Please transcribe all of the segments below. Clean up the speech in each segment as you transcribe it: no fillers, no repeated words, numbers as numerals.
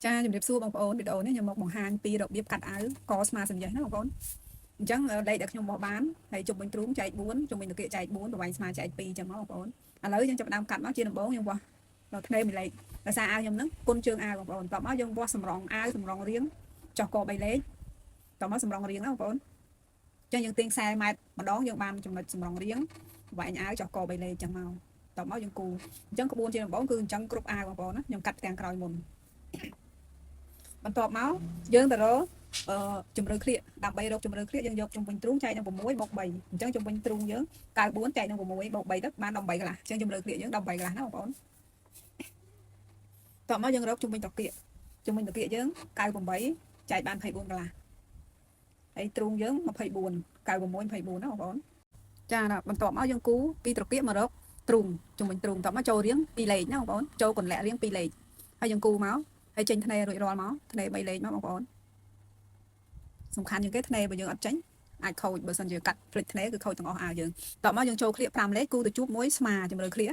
ចាជំរាបសួរបងប្អូនវីដេអូនេះខ្ញុំមកបង្ហាញពីរបៀបកាត់អាវកស្មាសំយេះណាបងប្អូនអញ្ចឹងលេខដែលខ្ញុំបោះបានហើយជុំវិញទ្រូងចែក4ជុំវិញត្រគាកចែក4ប្រវែងស្មាចែក2អញ្ចឹងមកបងប្អូនឥឡូវយើងចាប់ផ្ដើមកាត់មកជាដំបូងយើងវាស់ដល់ធ្នេមួយលេខដោយសារអាវខ្ញុំហ្នឹងគុណជើងអាវបងប្អូនតបមកយើងវាស់សម្រងអាវសម្រងរៀងចោះក3លេខតបមកសម្រងរៀងណាបងប្អូនអញ្ចឹងយើងទាញខ្សែម៉ែត្រម្ដងយើងបានចំណុចសម្រងរៀងវែងអាវចោះក3លេខអញ្ចឹងមកតបមកយើងគូអញ្ចឹងក្បួនជាដំបូងគឺអញ្ចឹងគ្រប់អាវបងប្អូនណាខ្ញុំកាត់ផ្ទាំងក្រោយមុន បន្ទាប់មកយើងទៅរកអឺជំរឿក្លៀកដើម្បីរកជំរឿក្លៀកយើងយកជុំវិញទ្រូងចែកនឹង6បូក3អញ្ចឹងជុំវិញទ្រូងយើង94ចែកនឹង6បូក3ទៅបាន18កន្លះអញ្ចឹងជំរឿក្លៀកយើង18កន្លះណាបងប្អូនតោះមកយើងរកជុំវិញត្រគាកជុំវិញត្រគាកយើង98ចែកបាន24កន្លះហើយទ្រូងយើង24 96 24ណាបងប្អូនចាបន្ទាប់មកយើងគូពីត្រគាកមករកទ្រូងជុំវិញទ្រូងតោះមកចូលរៀង2លេខណាបងប្អូនចូលកន្លាក់រៀង2លេខហើយយើងគូមកហើយចេញធ្នេរួចរាល់មកធ្នេ3លេខមកបងប្អូនសំខាន់ជាងគេធ្នេបើយើងអត់ចេញអាចខូចបើសិនជាកាត់ភ្លេចធ្នេគឺខូចទាំងអស់អាវយើងតបមកយើងចូលក្លៀក5លេខគូទៅជួបមួយស្មាជំរឿក្លៀក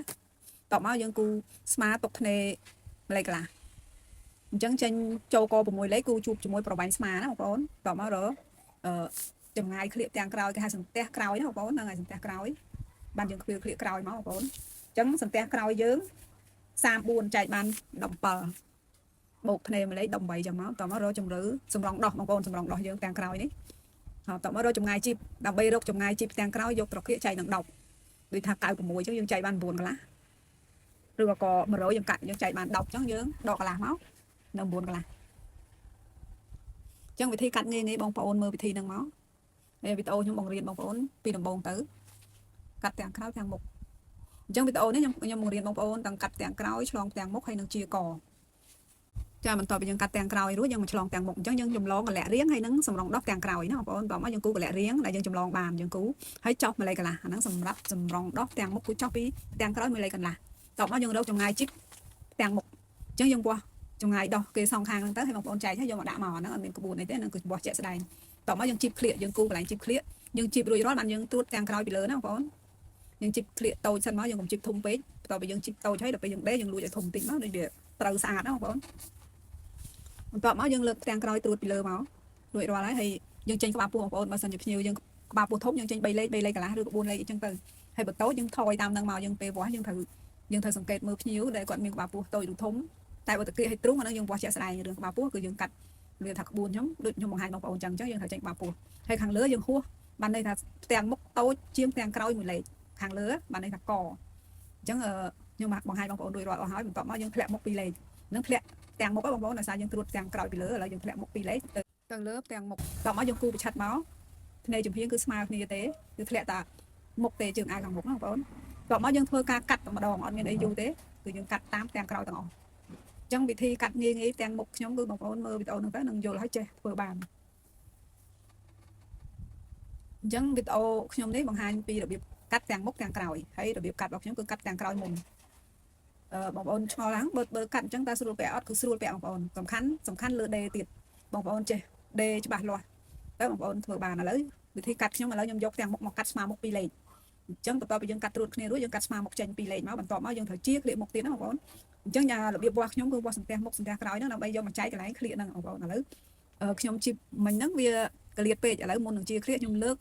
តបមកយើងគូស្មាទុកធ្នេ1លេខកន្លះអញ្ចឹងចេញចូលក6លេខគូជួបជាមួយប្រវែងស្មាណាបងប្អូនតបមករអឺចម្ងាយក្លៀកទាំងក្រោយគេហៅសន្ទះក្រោយណាបងប្អូនហ្នឹងហើយសន្ទះក្រោយបានយើងខ្វៀលក្លៀកក្រោយមកបងប្អូនអញ្ចឹងសន្ទះក្រោយយើង34ចែកបាន17បូកធ្នេមួយលេខ18ចឹងមកតមករកជំរឿសម្រងដោះបងប្អូនសម្រងដោះយើងទាំងក្រោយនេះហើយតមករកចម្ងាយជីបដើម្បីរកចម្ងាយជីបទាំងក្រោយយកត្រគាកចែកនឹង10ដូចថា96ចឹងយើងចែកបាន9កន្លះឬក៏100យើងកាត់យើងចែកបាន10ចឹងយើងដកកន្លះមកនៅ9កន្លះចឹងវិធីកាត់ងាយងាយបងប្អូនមើលវិធីហ្នឹងមកហើយវីដេអូខ្ញុំបង្រៀនបងប្អូនពីដំបូងទៅកាត់ទាំងក្រោយទាំងមុខអញ្ចឹងវីដេអូនេះខ្ញុំខ្ញុំបង្រៀនបងប្អូនទាំងកាត់ទាំងក្រោយឆ្លងទាំងមុខហើយនឹងជាកចាបន្ទាប់ពីយើងកាត់ទាំងក្រោយរួចយើងមកឆ្លងទាំងមុខអញ្ចឹងយើងចម្លងកលៈរៀងហើយនឹងសម្រងដោះទាំងក្រោយណាបងប្អូនតោះមកយើងគូកលៈរៀងដែលយើងចម្លងបានយើងគូហើយចោះមួយលេខកន្លះអាហ្នឹងសម្រាប់សម្រងដោះទាំងមុខគឺចោះពីទាំងក្រោយមួយលេខកន្លះតោះមកយើងរកចម្ងាយជីបទាំងមុខអញ្ចឹងយើងវាស់ចម្ងាយដោះគេសងខាងហ្នឹងទៅឲ្យបងប្អូនចែកហើយយកមកដាក់មកអាហ្នឹងអត់មានក្បួនអីទេហ្នឹងគឺវាស់ជាក់ស្ដែងតោះមកយើងជីបក្លៀកយើងគូកន្លែងជីបក្លៀកយើងជីបរួចរាល់បានយើងត្រួតទាំងក្រោយពីលើណាបងប្អូនយើងជីបក្លៀកតូចសិនមកយើងកុំជីបធំពេកបន្ទាប់ពីយើងជីបតូចហើយដល់ពេលយើងដេកយើងលួចឲ្យធំតិចមកដូចវាត្រូវស្អាតណាបងប្អូនបន្ទាប់មកយើងលើកផ្ទាំងក្រោយត្រួតពីលើមករួចរាល់ហើយហើយយើងចេញក្បាលពោះបងប្អូនបើសិនជាភ្ញៀវយើងក្បាលពោះធំយើងចេញ3លេខ3លេខកន្លះឬក៏4លេខអញ្ចឹងទៅហើយបើតូចយើងថយតាមនឹងមកយើងពេលវាស់យើងត្រូវសង្កេតមើលភ្ញៀវដែលគាត់មានក្បាលពោះតូចឬធំតែបើតាគៀកឲ្យទ្រូងអានឹងយើងវាស់ជាក់ស្ដែងរឿងក្បាលពោះគឺយើងកាត់វាថាក្បួនខ្ញុំដូចខ្ញុំបង្ហាញបងប្អូនចឹងអញ្ចឹងយើងត្រូវចេញក្បាលពោះហើយខាងលើយើងហួសបានន័យថាផ្ទាំងមុខតូចជាងផ្ទាំងក្រោយមួយលេខខាងលើបានន័យថាកអញ្ចឹងខ្ញុំបង្ហាញបងប្អូនរួចរាល់អស់ហើយបន្ទាប់មកយើងធ្លាក់មុខពីរលេខនឹងធ្លាក់ទាំងមុខបងប្អូនដោយសារយើងត្រួតទាំងក្រោយពីលើឥឡូវយើងធ្លាក់មុខពីរលេខទៅទៅលើផ្ទាំងមុខតមកយើងគូប្រឆិតមកធ្នេចំហៀងគឺស្មើគ្នាទេគឺធ្លាក់តាមុខទេជើងអាវខាងមុខណាបងប្អូនតមកយើងធ្វើការកាត់តែម្ដងអត់មានអីយូរទេគឺយើងកាត់តាមទាំងក្រោយទាំងអស់អញ្ចឹងវិធីកាត់ងាយងាយទាំងមុខខ្ញុំគឺបងប្អូនមើលវីដេអូហ្នឹងទៅនឹងយល់ហើយចេះធ្វើបានអញ្ចឹងវីដេអូខ្ញុំនេះបង្ហាញពីរបៀបកាត់ទាំងមុខទាំងក្រោយហើយរបៀបកាត់របស់ខ្ញុំគឺកាត់ទាំងក្រោយមុនអឺបងប្អូនឆ្ងល់ឡើងបើបើកាត់អញ្ចឹងតើស្រួលពាក់អត់គឺស្រួលពាក់បងប្អូនសំខាន់សំខាន់លើដេទៀតបងប្អូនចេះដេច្បាស់លាស់ទៅបងប្អូនធ្វើបានឥឡូវវិធីកាត់ខ្ញុំឥឡូវខ្ញុំយកទាំងមុខមកកាត់ស្មើមុខពីរលេខអញ្ចឹងបន្ទាប់ពីយើងកាត់ត្រួតគ្នារួចយើងកាត់ស្មើមុខចេញពីរលេខមកបន្ទាប់មកយើងត្រូវជាក្លៀកមុខទៀតណាបងប្អូនអញ្ចឹងយ៉ារបៀបវាស់ខ្ញុំគឺវាស់សន្ទះមុខសន្ទះក្រោយហ្នឹងដើម្បីយកមកចែកកន្លែងក្លៀកហ្នឹងបងប្អូនឥឡូវខ្ញុំជីបមិញហ្នឹងវាកលៀតពេកឥឡូវមុននឹងជាក្លៀកខ្ញុំលើក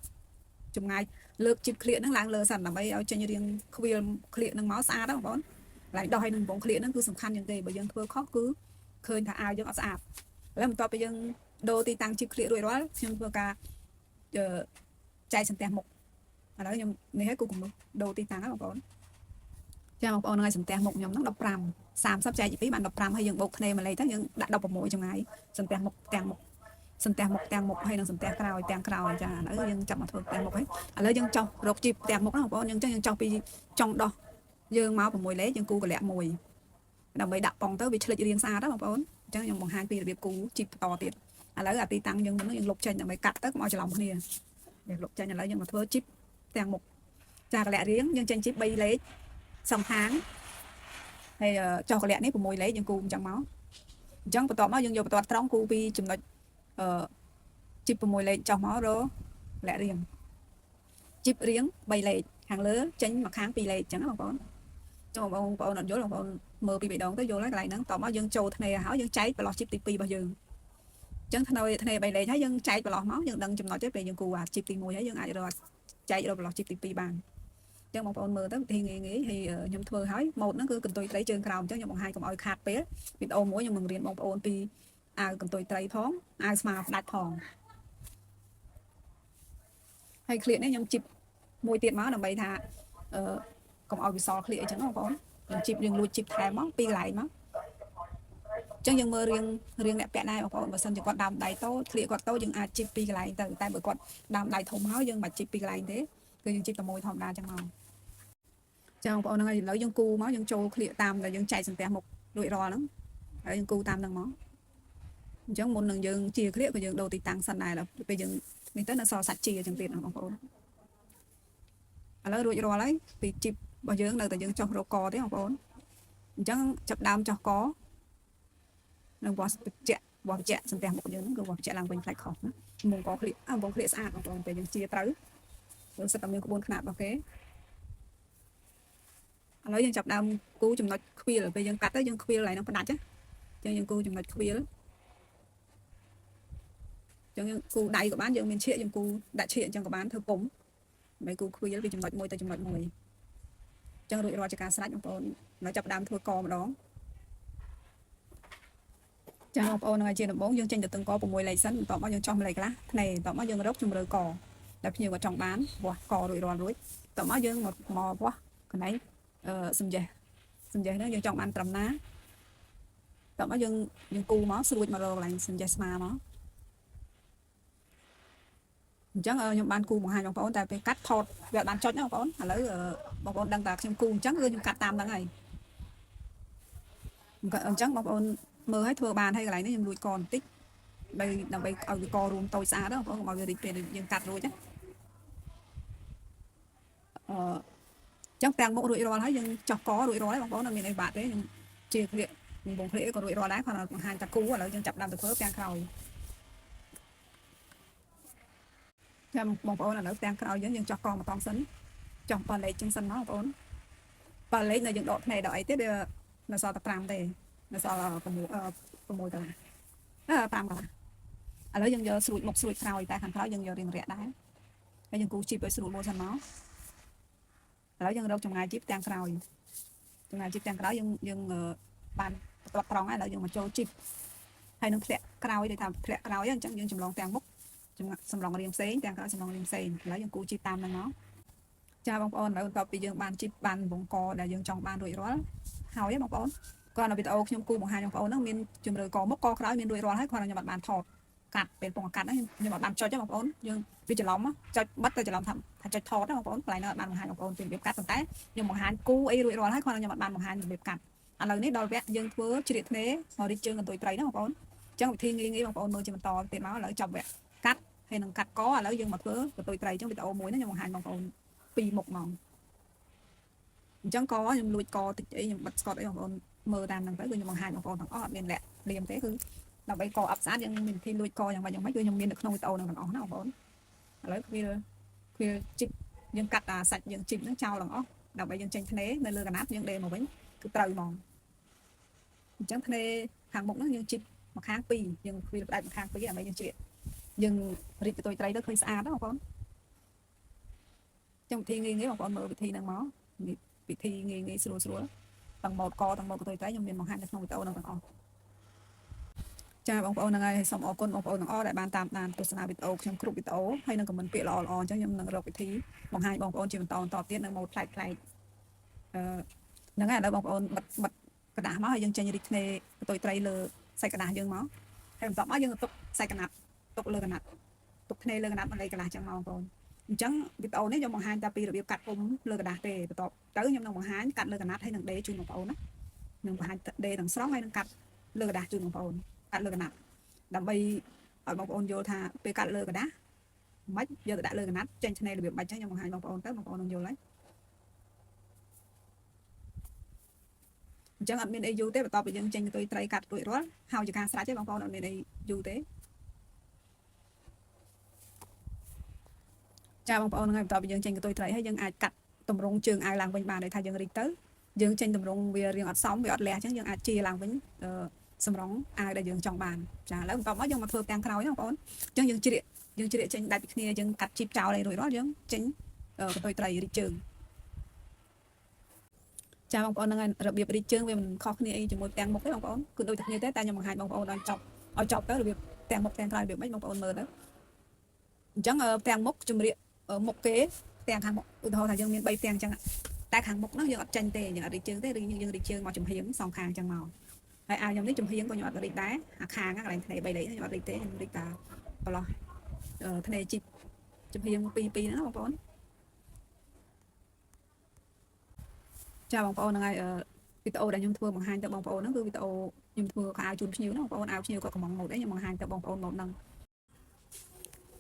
ចម្ងាយលើកជីបក្លៀកហ្នឹងឡើងលើសិនដើម្បីឲ្យចេញរាងខ្វៀលក្លៀកហ្នឹងមកស្អាតណាបងប្អូនកន្លែងដោះឲ្យនឹងកំពង់ក្លៀកហ្នឹងគឺសំខាន់ជាងគេបើយើងធ្វើខុសគឺឃើញថាអាវយើងអត់ស្អាតឥឡូវបន្ទាប់ពីយើងដូរទីតាំងជីបក្លៀករួចរាល់ខ្ញុំធ្វើការចែកសន្ទះមុខឥឡូវខ្ញុំនេះហើយគូកំណត់ដូរទីតាំងហើយបងប្អូនចាបងប្អូនហ្នឹងហើយសន្ទះមុខខ្ញុំហ្នឹង15 30ចែក2បាន15ហើយយើងបូកធ្នេមួយលេខទៅយើងដាក់16ចម្ងាយសន្ទះមុខទាំងមុខសន្ទះមុខទាំងមុខហើយនិងសន្ទះក្រោយទាំងក្រោយចាឥឡូវយើងចាប់មកធ្វើទាំងមុខហើយឥឡូវយើងចោះរកជីបទាំងមុខណាបងប្អូនយើងចឹងយើងចោះពីចុងដោះយើងមក6លេខយើងគូកលៈមួយដើម្បីដាក់ប៉ុងទៅវាឆ្លិចរៀងស្អាតណាបងប្អូនអញ្ចឹងខ្ញុំបង្ហាញពីរបៀបគូជីបបន្តទៀតឥឡូវអាទីតាំងយើងមុនយើងលុបចេញដើម្បីកាត់ទៅកុំឲ្យច្រឡំគ្នាយើងលុបចេញឥឡូវយើងមកធ្វើជីបទាំងមុខចាកលៈរៀងយើងចេញជីប3លេខសងខាងហើយចុះកលៈនេះ6លេខយើងគូអញ្ចឹងមកអញ្ចឹងបន្ទាប់មកយើងយកបន្ទាត់ត្រង់គូពីចំណុចអឺជីប6លេខចុះមករកលៈរៀងជីបរៀង3លេខខាងលើចេញមកខាង2លេខអញ្ចឹងណាបងប្អូនចុះបងប្អូនអត់យល់បងប្អូន មើលពី3ដងទៅយល់ហើយកន្លែងហ្នឹងតមកយើងចូលធ្នេហើយយើងចែកប្រឡោះជីបទី2របស់យើងអញ្ចឹងធ្នេធ្នេ3លេខហើយយើងចែកប្រឡោះមកយើងដឹងចំណុចទេពេលយើងគូអាជីបទី1ហើយយើងអាចរកចែករកប្រឡោះជីបទី2បានអញ្ចឹងបងប្អូនមើលទៅវិធីងាយងាយហើយខ្ញុំធ្វើហើយម៉ូតហ្នឹងគឺកន្ទុយត្រីជើងក្រោមអញ្ចឹងខ្ញុំបង្ហាញកុំឲ្យខាតពេលវីដេអូមួយខ្ញុំនឹងរៀនបងប្អូនពីអាវកន្ទុយត្រីផងអាវស្មាផ្ដាច់ផងហើយក្លៀកនេះខ្ញុំជីបមួយទៀតមកដើម្បីថាអឺកុំឲ្យវាសល់ក្លៀកអីចឹងបងប្អូនយើងជីបយើងលួចជីបថែមមកពីរកន្លែងមកអញ្ចឹងយើងមើលរៀងរៀងអ្នកពាក់ដែរបងប្អូនបើសិនជាគាត់ដើមដៃតូចក្លៀកគាត់តូចយើងអាចជីបពីរកន្លែងទៅតែបើគាត់ដើមដៃធំហើយយើងមិនជីបពីរកន្លែងទេគឺយើងជីបតែមួយធម្មតាចឹងមកចាបងប្អូនហ្នឹងហើយឥឡូវយើងគូមកយើងចូលក្លៀកតាមដែលយើងចែកសន្ទះមុខរួចរាល់ហ្នឹងហើយយើងគូតាមហ្នឹងមកអញ្ចឹងមុននឹងយើងជាក្លៀកក៏យើងដូរទីតាំងសិនដែរដល់ពេលយើងនេះទៅនៅសល់សាច់ជាអញ្ចឹងទៀតណាបងប្អូនឥឡូវរួចរាល់ហើយពីជីបរបស់យើងនៅតែយើងចុះរកកទេបងប្អូនអញ្ចឹងចាប់ដើមចុះកនឹងវាស់បច្ចៈវាស់បច្ចៈសន្ទះមុខយើងហ្នឹងគឺវាស់បច្ចៈឡើងវិញផ្លែកខុសណាមុងកក្លៀកអើមុងក្លៀកស្អាតបងប្អូនពេលយើងជាត្រូវយើងសិតតែមានក្បួនខ្នាតរបស់គេឥឡូវយើងចាប់ដើមគូចំណុចខ្វៀលពេលយើងកាត់ទៅយើងខ្វៀលឡើងនឹងផ្ដាច់ណាអញ្ចឹងយើងគូចំណុចខ្វៀលអញ្ចឹងយើងគូដៃក៏បានយើងមានឈៀកយើងគូដាក់ឈៀកអញ្ចឹងក៏បានធ្វើពុំដើម្បីគូខ្វៀលពីចំណុចមួយទៅចំណុចមួយអញ្ចឹងរួចរាល់ជាការស្រេចបងប្អូននៅចាប់ដើមធ្វើកម្ដងចាបងប្អូនហ្នឹងហើយជាដំបូងយើងចេញទៅទឹងក6លេខសិនបន្ទាប់មកយើងចោះម្លេចខ្លះធ្នេបន្ទាប់មកយើងរកជំរឿកដែលភ្ញៀវគាត់ចង់បានវាស់ករួចរាល់រួចបន្ទាប់មកយើងមកមកវាស់កន្លែងអឺសំចេះសំចេះហ្នឹងយើងចង់បានត្រឹមណាបន្ទាប់មកយើងយើងគូមកស្រួចមករកកន្លែងសំចេះស្មាមកអញ្ចឹងខ្ញុំបានគូបង្ហាញបងប្អូនតែពេលកាត់ថតវាអត់បានចុចណាបងប្អូនឥឡូវបងប្អូនដឹងតែខ្ញុំគូអញ្ចឹងគឺខ្ញុំកាត់តាមហ្នឹងហើយអញ្ចឹងបងប្អូនមើលឲ្យធ្វើបានហើយកន្លែងនេះខ្ញុំលួចកបន្តិចដើម្បីដើម្បីឲ្យវាករួមតូចស្អាតបងប្អូនកុំឲ្យវារីកពេលយើងកាត់រួចណាអឺចឹងទាំងមុខរួចរាល់ហើយយើងចោះករួចរាល់ហើយបងប្អូនអត់មានអីបាក់ទេខ្ញុំជាក្លៀកបងក្លៀកក៏រួចរាល់ដែរគាត់បង្ហាញតាគូឥឡូវយើងចាប់ដើមទៅធ្វើទាំងក្រោយចាំបងប្អូនឥឡូវទាំងក្រោយយើងយើងចោះកមកតង់សិនចោះប៉លេខចឹងសិនមកបងប្អូនប៉លេខនៅយើងដកភ្នែកដកអីទៀតវានៅសល់តែ5ទេនៅសល់6 6កន្លះអឺ5កន្លះឥឡូវយើងយកស្រួចមុខស្រួចក្រោយតែខាងក្រោយយើងយករៀងរាក់ដែរហើយយើងគូជីបឲ្យស្រួលមួយសិនមកឥឡូវយើងរកចម្ងាយជីបទាំងក្រោយចម្ងាយជីបទាំងក្រោយយើងយើងបានបន្ទាត់ត្រង់ហើយឥឡូវយើងមកចូលជីបហើយនឹងធ្លាក់ក្រោយដូចថាធ្លាក់ក្រោយអញ្ចឹងយើងចម្លងទាំងមុខសម្លងរៀងផ្សេងទាំងក្រោយសម្លងរៀងផ្សេងឥឡូវយើងគូជីបតាមហ្នឹងមកចាបងប្អូនឥឡូវបន្ទាប់ពីយើងបានជីបបានវងកដែលយើងចង់បានរួចរាល់ហើយបងប្អូនគាត់នៅវីដេអូខ្ញុំគូបង្ហាញបងប្អូនហ្នឹងមានជំរឿកមុខកក្រោយមានរួចរាល់ហើយគាត់ខ្ញុំអត់បានថតកាត់ពេលពងកាត់ហ្នឹងខ្ញុំអត់បានចុចទេបងប្អូនយើងវាច្រឡំចុចបិទទៅច្រឡំថាថាចុចថតណាបងប្អូនកន្លែងហ្នឹងអត់បានបង្ហាញបងប្អូនពីរបៀបកាត់ប៉ុន្តែខ្ញុំបង្ហាញគូអីរួចរាល់ហើយគាត់ខ្ញុំអត់បានបង្ហាញរបៀបកាត់ឥឡូវនេះដល់វគ្គយើងធ្វើជ្រៀកធ្នេមករីកជើងកន្ទុយត្រីណាបងប្អូនអញ្ចឹងវិធីងាយងាយបងប្អូនមើលជាបន្តទៀតមកឥឡូវចប់វគ្គកាត់ហើយនឹងកាត់កឥឡូវយើងមកធ្វើកន្ទុយត្រីអញ្ចឹងវីដេអូមួយហ្នឹងខ្ញុំបង្ហាញបងប្អូនពីរមុខហ្មងអញ្ចឹងកខ្ញុំលួចកតិចអីខ្ញុំបិទស្កតអីបងប្អូនមើលតាមហ្នឹងទៅគឺខ្ញុំបង្ហាញបងប្អូនទាំងអស់អត់មានលាក់លៀមទេគឺដើម្បីកអប់ស្អាតយើងមានវិធីលួចកយ៉ាងម៉េចយ៉ាងម៉េចគឺខ្ញុំមាននៅក្នុងវីដេអូហ្នឹងទាំងអស់ណាបងប្អូនឥឡូវវាវាជីបយើងកាត់អាសាច់យើងជីបហ្នឹងចោលទាំងអស់ដើម្បីយើងចេញធ្នេនៅលើកណាត់យើងដេមកវិញគឺត្រូវហ្មងអញ្ចឹងធ្នេខាងមុខហ្នឹងយើងជីបមកខាងពីរយើងវាផ្ដាច់មកខាងពីរដើម្បីយើងជ្រៀកយើងរីកទៅត្រីទៅឃើញស្អាតណាបងប្អូនចឹងវិធីងាយងាយបងប្អូនមើលវិធីហ្នឹងមកវិធីងាយងាយស្រួលស្រួលទាំងម៉ូតកទាំងម៉ូតកន្ទុយត្រីខ្ញុំមានបង្ហាញនៅក្នុងវីដេអូហ្នឹងទាំងអស់ចាបងប្អូនហ្នឹងហើយសូមអរគុណបងប្អូនទាំងអស់ដែលបានតាមដានទស្សនាវីដេអូខ្ញុំគ្រប់វីដេអូហើយនឹង comment ពាក្យល្អល្អអញ្ចឹងខ្ញុំនឹងរកវិធីបង្ហាញបងប្អូនជាបន្តបន្តទៀតនៅម៉ូតប្លែកប្លែកអឺហ្នឹងហើយឥឡូវបងប្អូនបិទបិទក្រដាសមកហើយយើងចេញរីកធ្នេកន្ទុយត្រីលើសាច់ក្រដាសយើងមកហើយបន្ទាប់មកយើងទុកសាច់កណាត់ទុកលើកណាត់ទុកធ្នេលើកណាត់មួយលេខកន្លះចឹងមកបងប្អូនអញ្ចឹងវីដេអូនេះខ្ញុំបង្ហាញតែពីរបៀបកាត់ពុំលើក្រដាសទេបន្ទាប់ទៅខ្ញុំនឹងបង្ហាញកាត់លើកណាត់ហើយនឹងដេជូនបងប្អូនណានឹងបង្ហាញដេទាំងស្រុងហើយនឹងកាត់លើក្រដាសជូនបងប្អូនកាត់លើកណាត់ដើម្បីឲ្យបងប្អូនយល់ថាពេលកាត់លើក្រដាសមិនយកទៅដាក់លើកណាត់ចេញឆ្នេររបៀបបាច់ចឹងខ្ញុំបង្ហាញបងប្អូនទៅបងប្អូននឹងយល់ហើយអញ្ចឹងអត់មានអីយូរទេបន្ទាប់ពីយើងចេញទៅត្រីកាត់រួចរាល់ហើយជាការស្រេចទេបងប្អូនអត់មានអីយូរទេចាបងប្អូនហ្នឹងហើយបន្ទាប់ពីយើងចេញកន្ទុយត្រីហើយយើងអាចកាត់តម្រងជើងអាវឡើងវិញបានដោយថាយើងរីកទៅ យើងចេញតម្រងវារៀងអត់សមវាអត់លះអញ្ចឹងយើងអាចជាឡើងវិញអឺសម្រងអាវដែលយើងចង់បានចាឥឡូវបន្ទាប់មកយើងមកធ្វើផ្ទាំងក្រោយណាបងប្អូនអញ្ចឹងយើងជ្រៀកចេញដាច់ពីគ្នាយើងកាត់ជីបចោលឲ្យរួចរាល់យើងចេញកន្ទុយត្រីរីកជើងចាបងប្អូនហ្នឹងហើយរបៀបរីកជើងវាមិនខុសគ្នាអីជាមួយផ្ទាំងមុខទេបងប្អូនគឺដូចតែគ្នាទេតែខ្ញុំបង្ហាញបងប្អូនឲ្យចប់ឲ្យចប់ទៅរបៀបផ្ទាំងមុខផ្ទាំងក្រោយរបៀបម៉េចបងប្អូនមើលទៅអញ្ចឹងផ្ទាំងមុខជំរាកមុខគេផ្ទាំងខាងមុខឧទាហរណ៍ថាយើងមាន3ផ្ទាំងអញ្ចឹងតែខាងមុខហ្នឹងយើងអត់ចាញ់ទេយើងអត់រីកជើងទេឬយើងរីកជើងមកចំហៀងសងខាងអញ្ចឹងមកហើយអាវខ្ញុំនេះចំហៀងក៏ខ្ញុំអត់រីកដែរអាខាងកន្លែងធ្នេ3លេខខ្ញុំអត់រីកទេខ្ញុំរីកតែប្រឡោះធ្នេជីបចំហៀង2 2ហ្នឹងបងប្អូនចាបងប្អូនហ្នឹងហើយវីដេអូដែលខ្ញុំធ្វើបង្ហាញទៅបងប្អូនហ្នឹងគឺវីដេអូខ្ញុំធ្វើខោអាវជូនភ្ញៀវណាបងប្អូនអាវភ្ញៀវគាត់កំងម៉ូតអីខ្ញុំបង្ហាញទៅបងប្អូនម៉ូតហ្នឹង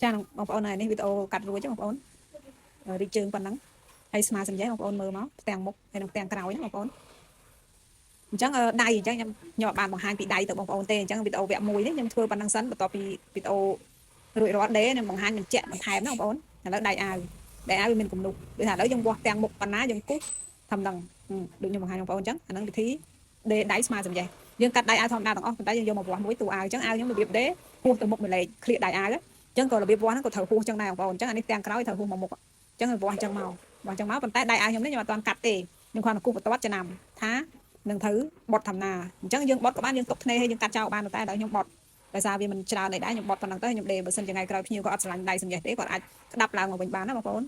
ចាបងប្អូនហើយនេះវីដេអូកាត់រួចបងប្អូនរីកជើងប៉ុណ្ណឹងហើយស្មាសំយ៉ៃបងប្អូនមើលមកផ្ទាំងមុខហើយនិងផ្ទាំងក្រោយណាបងប្អូនអញ្ចឹងដៃអញ្ចឹងខ្ញុំខ្ញុំអត់បានបង្ហាញពីដៃទៅបងប្អូនទេអញ្ចឹងវីដេអូវគ្គ1នេះខ្ញុំធ្វើប៉ុណ្ណឹងសិនបន្ទាប់ពីវីដេអូរួចរាល់ដេខ្ញុំបង្ហាញបញ្ជាក់បន្ថែមណាបងប្អូនឥឡូវដៃអាវដៃអាវវាមានគំនុះដូចថាឥឡូវយើងវាស់ផ្ទាំងមុខប៉ុណ្ណាយើងគូសធ្វើហ្នឹងដូចខ្ញុំបង្ហាញបងប្អូនអញ្ចឹងអាហ្នឹងវិធីដេដៃស្មាសំយ៉ៃយើងកាត់ដៃអាវធម្មតាទាំងអស់ប៉ុន្តែយើងយកមកវាស់មួយតួអាវអញ្ចឹងអាវខ្ញុំរបៀបដេហួសទៅមុខមួយលេខក្លៀកដៃអាវអញ្ចឹងក៏របៀបវាស់ហ្នឹងក៏ត្រូវហួសអញ្ចឹងដែរបងប្អូនអញ្ចឹងអានេះផ្ទាំងក្រោយត្រូវហួសមកមុខអញ្ចឹងវាស់អញ្ចឹងមកវាស់អញ្ចឹងមកប៉ុន្តែដៃអាវខ្ញុំនេះខ្ញុំអត់ទាន់កាត់ទេខ្ញុំគ្រាន់តែគូសបន្ទាត់ចំណាំថានឹងត្រូវបត់ធម្មតាអញ្ចឹងយើងបត់ក៏បានយើងទុកធ្នេឲ្យយើងកាត់ចោលបានតែដល់ខ្ញុំបត់ដោយសារវាមិនច្រើនអីដែរខ្ញុំបត់ប៉ុណ្ណឹងទៅខ្ញុំដេបើសិនជាថ្ងៃក្រោយភ្ញៀវក៏អត់ស្រឡាញ់ដៃសំយ៉េះទេគាត់អាចក្តាប់ឡើងមកវិញបានណាបងប្អូន។